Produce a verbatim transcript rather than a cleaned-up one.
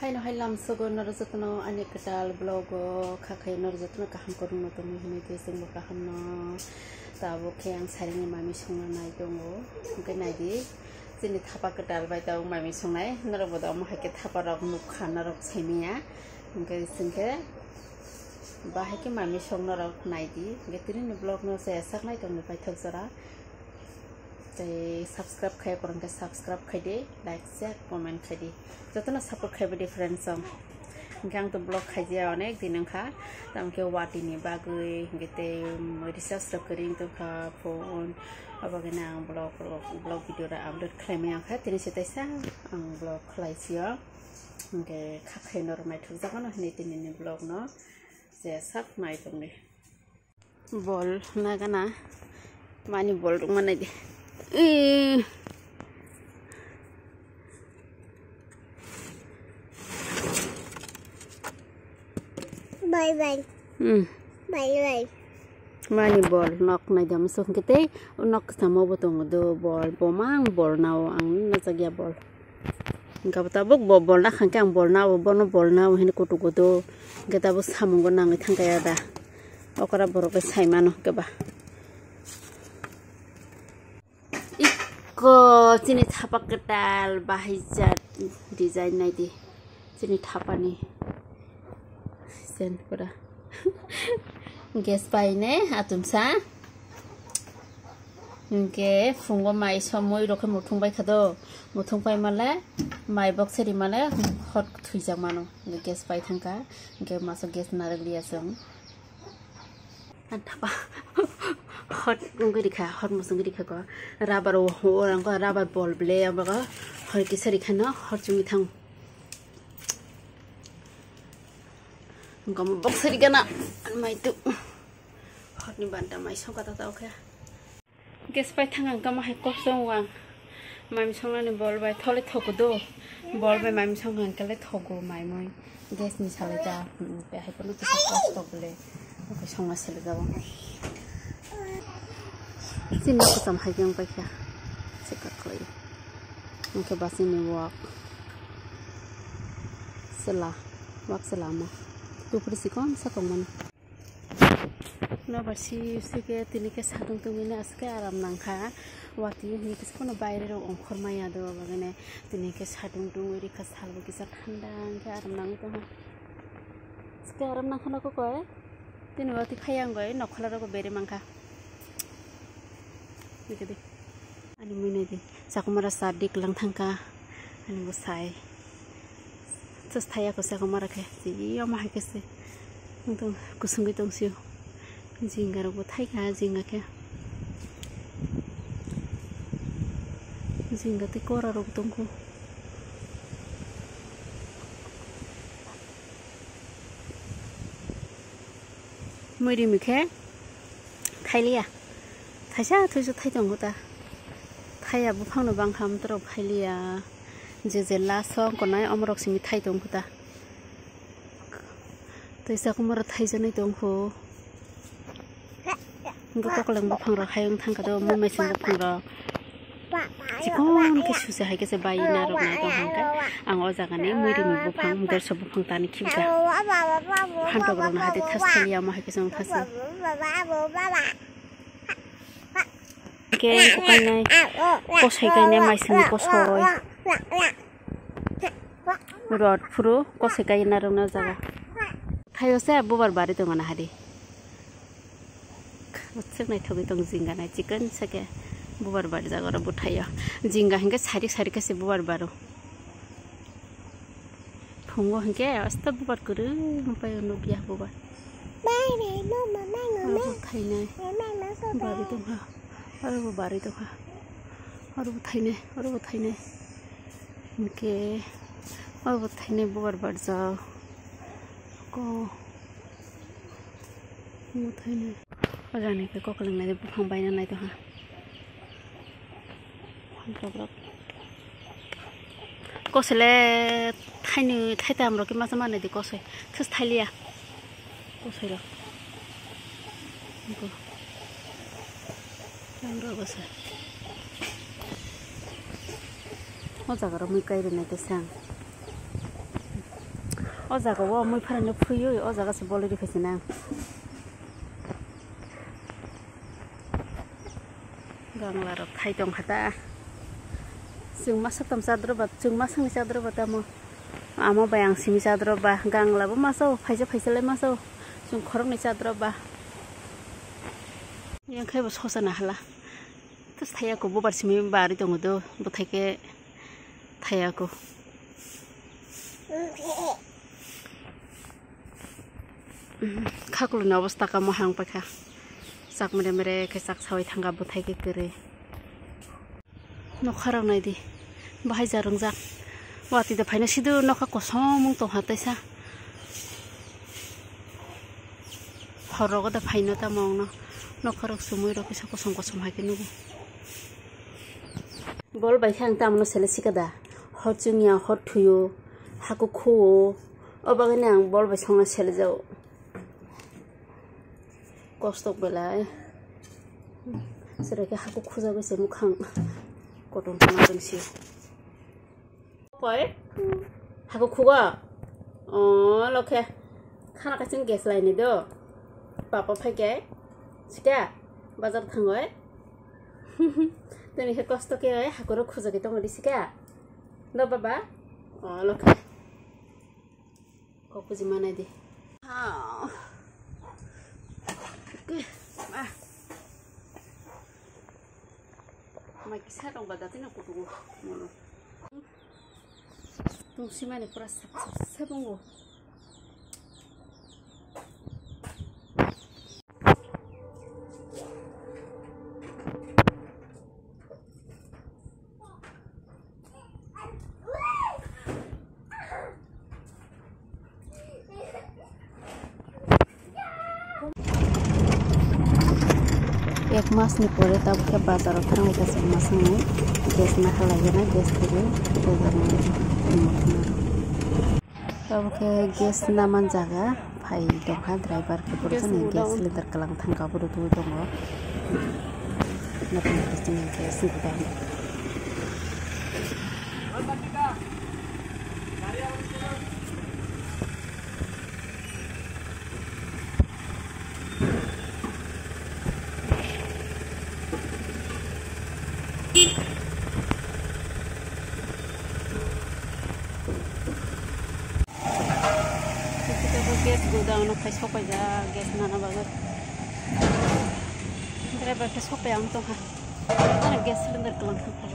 Aino hai lamsogo norok jotono ani kwtal vlog o kha khe norok jotono kaham kwrwngno tongwi hinwi twi chwngbo kahamno. Tabuk khe ang sarini mami songna nai tongo. Hwnkhe naidi chini thapa kwtal bai tabuk mami songnai. Norok bo da omo hai khe thapa rok nukha norok saimanya. Hwnkhe chwngkhe bahai khe mami song norok naidi. Hwnkhe tinini vlog no chaya sak nai tongni paithak jora. Tei subscribe khai kwrwng khe subscribe khai di, like, share, comment khai di. Jotono support khai bidi friends song. Hwnkhe ang to vlog khaijaya onek din wngkha. Tamokhe watini bagwi hwnkhe tei, um, recharge rok kwrwi wng tongkha phone. Abagwino ang vlog, vlog, vlog video rok upload khlaimaya wngkha. Tini se teisa ang vlog khlaisio. Hwnkhe kha khe norok naithokjakmano hinwi tinini vlog no. Je sak nai tongdi. Bol nagana mani bol rok manai di. Ee. Bye bye. Hmm. Bye bye. Mani bol nok nai dam song kete nok samo bo tongo do bol bomang bol nao ang najagya bol. Hwnkhe abo tabuk bo bolna khankhe ang bolna abo bono bolna abo hinwi kutugo do. Hwnkhe tabuk samungo nangwi thangkhe ada. Okra borok bai saimano hwnkhe ba. Ikko chini thapa kwtal bahai jat design naidi. Chini thapani. Sen pura. Gas paine atumsa. Hwnkhe phungo mai somoi rok khe muthung bai kha do. Muthung pai male mai bok seri male hot thwijak mano. Hwnkhe gas pai thangkha. Hwnkhe masa gas narwk liya chwng. Hot wngwi rikha, hot muchungwi rikha ko. Rubber o, o rang ko rubber bol ble, abo ko hor kisa rikha no, hor chungwi thang. Gom box ri gana, mai tu. Hot ni banta mai song kata tau khe. Gas pai thang ang kama hai kok song wang. Mai song nani bol bai thole thoku do. Bol bai mai song ang kale thoku mai moi. Gas ni salai ta, hmm, pe hai kono kisa kosto bole. Oke song ma sele gabo. Sini ko tam hai yang pai kya. Seka koi. Oke basi ni wak. Sela. Wak sela ma. Tupri sikon sa tong man. Nobar si si khe tini khe satung tungwi no aswk khe aram nangkha. Watwi hwnwi kisa phano baire rok ongkhor maya do, abagwino tini khe satung tungwi rikha, salbo kisa thanda hwnkhe aram nangwi tongkha. Aswk khe aram nangkha no kokoi. Tini watwi phai ang bai nokhola rogo bere mankha. Nukhe di. Ani mui nai di, chakumara sa dik lang thangkha, ani bo sai. Sus thaya ko chakumara khe, si omo hai khe se. Wngtong kusungwi tong sio. Jinga rok bo thaikha, jinga khe. Jinga tei kora rok tongkho. Mui rimi khe thailiya. Thaisa thuisa thai tongo ta. Thaiya buphangno bangkha amtwrok phailiya. Je je last o ongkha nai omorok simi thai tongkha ta. Tei chakumara thaijaknai tongkho. Hwnkhe kokleng buphang rok hai wng thangkha do, mui maising buphang rok. Chikon khe susa hai khe se bai narwk nai tong hwnkhe ang o jaga ni mui rimi buphang, derso buphang tani khibja. Phantok rok no hai tei thas thaliya omo hai khe se wng thasi. Hwnkhe kainai kosoi kainai maising ni kosoi. Rot phuru kosoi kai narwkna jaga. Thaio se bubar bari tongo na hadi. Swk naithogwi tong jinga nai chikon sake bubar bari jaga oro bwthaio. Jinga hinkhe sarik sarik khe se bubar baro. Phungo hinkhe asta bubar kwrwng pai nukya bubar. Oro bo thainai. Bari tongkha. Oro bo bari tongkha. Oro bo thainai. Oro bo thainai. Hinkhe oro bo thainai bubar barjak. Ko. Bo thainai. O jani khe kokleng nai buphang baina nai tongkha. Kosele thainwi thaitam rok khe masa manai di kosoi. Thus thailiya. Kosoi rok. Niko. Yang rok kosoi. O jaga rok mui kai rwnai kaisa ang. O jaga o mui pharani phuywi o jaga se bolwi rikhaisina. Gangla rok khai tong kha ta. Chwng masa tong chadro ba, chwng masani chadro ba tamo. Amo bai ang simi chadro ba, gangla bo masa o, phaisa phaisa lai masa o. Chwng khoroknwi chadro ba. Yang khai bo sosa na hala. Tus thaya ko bubar simi bari tongo do, bo thai ke thaya ko. Khakluni obostha kamo hang paikha. Chak mere mere khe chak sawi thangkha bwthai khe kwrwi. Nokha rok naidi. Bahai ja rongjak. Watwi da phaina sidu nokha kosom wng tongha taisa. Hor rogo da phaino tamo wngno. Nokha rok sumui rok kisa kosom kosom hai khe nugo. Bol bai khe ang tamno sele sika da. Hor chwngya, hor thuyo, haku khuo. O bagwino ang bol bai songna sele jao. Kostok belai. Sere khe haku khujagwi se mukhang. Koton koton si. Koi? Haku khugo? O, lokhe. Khana kaching gas laini do. Papa phaikhe. Sika. Bazar thangoi. Tini khe kosto khe oi, hakuro khujagwi tongodi sika. Do baba? O, lokhe. Kok puji manai di. Ah. Oke. Ah. Mai kisa rong ba dati na kutungo. Mono. Tungsi mani pura sak sak sak tongo. Ek mas ni pore tabuk khe bazar o thangwi khe chwng ma swngwi gas na halai gana gas twiwi. Tabuk khe gas naman jaga phai tongkha driver khe borok gas jani gas cylinder kwlang thangkha borok twi tongo. Nokni bising gas gudan. Gas godown no khai sopaijak gas nana bagwi. Driver khe sopai ang tongkha. Gas cylinder kwlang thangkha.